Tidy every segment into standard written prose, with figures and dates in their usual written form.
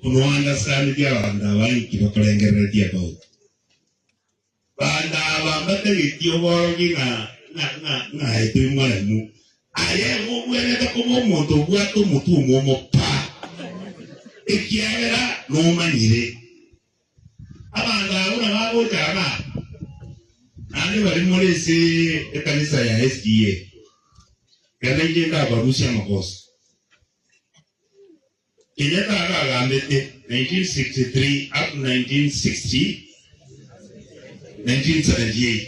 Buna ounderstandetie abanto aba inki bakorengereretie about. Abanto aba mbatageti oborogi ng'a ng'a ng'a ng'a aye tori moremu. Aye igo obwenerete koba omonto obwate omotwe omwomo pa, ekiagera nomanyire. Abanto aba buna bagocha iga, naende baria more ase ekanisa ya SDA, genda inche ndabarusie amagoso. Kenyatta agagambete 1963 up to 1960 1978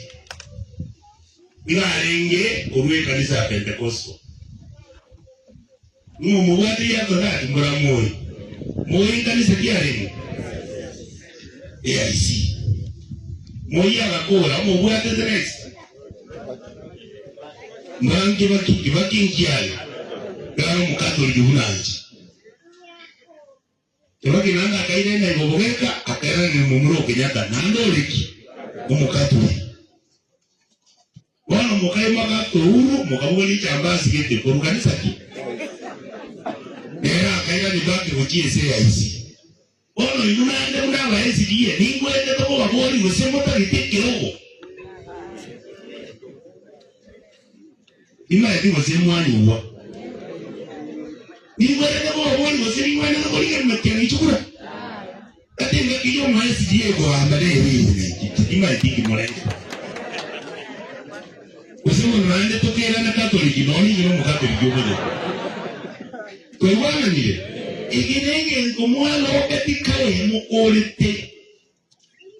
nigo arenge korwa ekanisa ya Pentecostal. Ng'o omobwate Yeso gaki moramoe? Moi nkanisa ki arenge? AIC. Moi agakora omobwatete next. Mbange baki kibaki nkiaye gare omokatoliki buna inche. Kibaki naende akaira enaigo bogeka akairaneria momura o Kenyatta naende ore ki? Omokatoliki. Bono mokaimoka ase Uhuru mokabogoria echambasi gete korwa kanisa ki? Nere akairania back gochia ense ya isi. Bono inwe naende buna aba SDA ningwenerete kobaboria gose motagete ekerogo? Timanyeti gose mwanyigwa. Ningwenerete kobaboria gose ningwenerete korigereria matiang'i kura? Gati engaki y'omo SDA ekogamba nere ere inche timanyeti inki morenge. Gose bono naende tokerane Katoliki nonya inche nomokatoliki omonyene. Twaigwananire? Eke negento mwaroketi kare mokorete.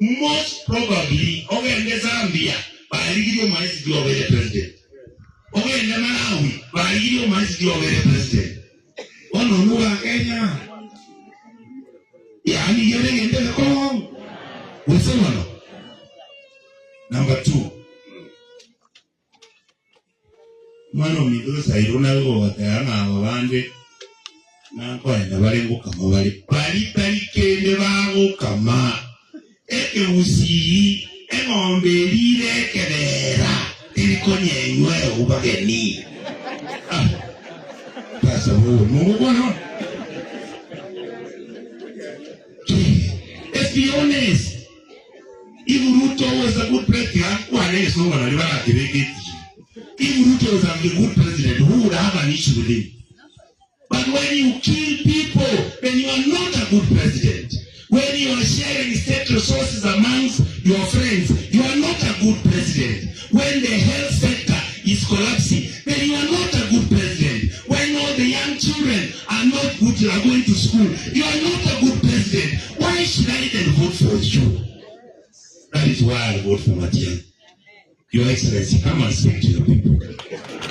Most probably ogende Zambia barigirie omo SG obere president. Ogende Malawi barigirie omo SG obere president. Bono onwe ba Kenya yaani iga negento egekong'u gose bono. Number two. Omwana ominto Gesairo nabe gogoteba ng'a aba bande nakoenda bare ngokama bare. Baria tari kende bagokama, ekegusii, eng'ombe erire ekebeera teri konyenywa eou bageni. Ah, pastor bobe mogokwana bono? Let's be honest. If Ruto was a good president, ankwane egesongo nario barakebeke etii. If Ruto was a good president, who would have an issue with him? But when you kill people, then you are not a good president. When you are sharing state resources amongst your friends, you are not a good president. When the health sector is collapsing, then you are not a good president. When all the young children are not good, are going to school, you are not a good president. Why should I then vote for you? That is why I vote for Matiang'i. Your Excellency, come and speak to your people.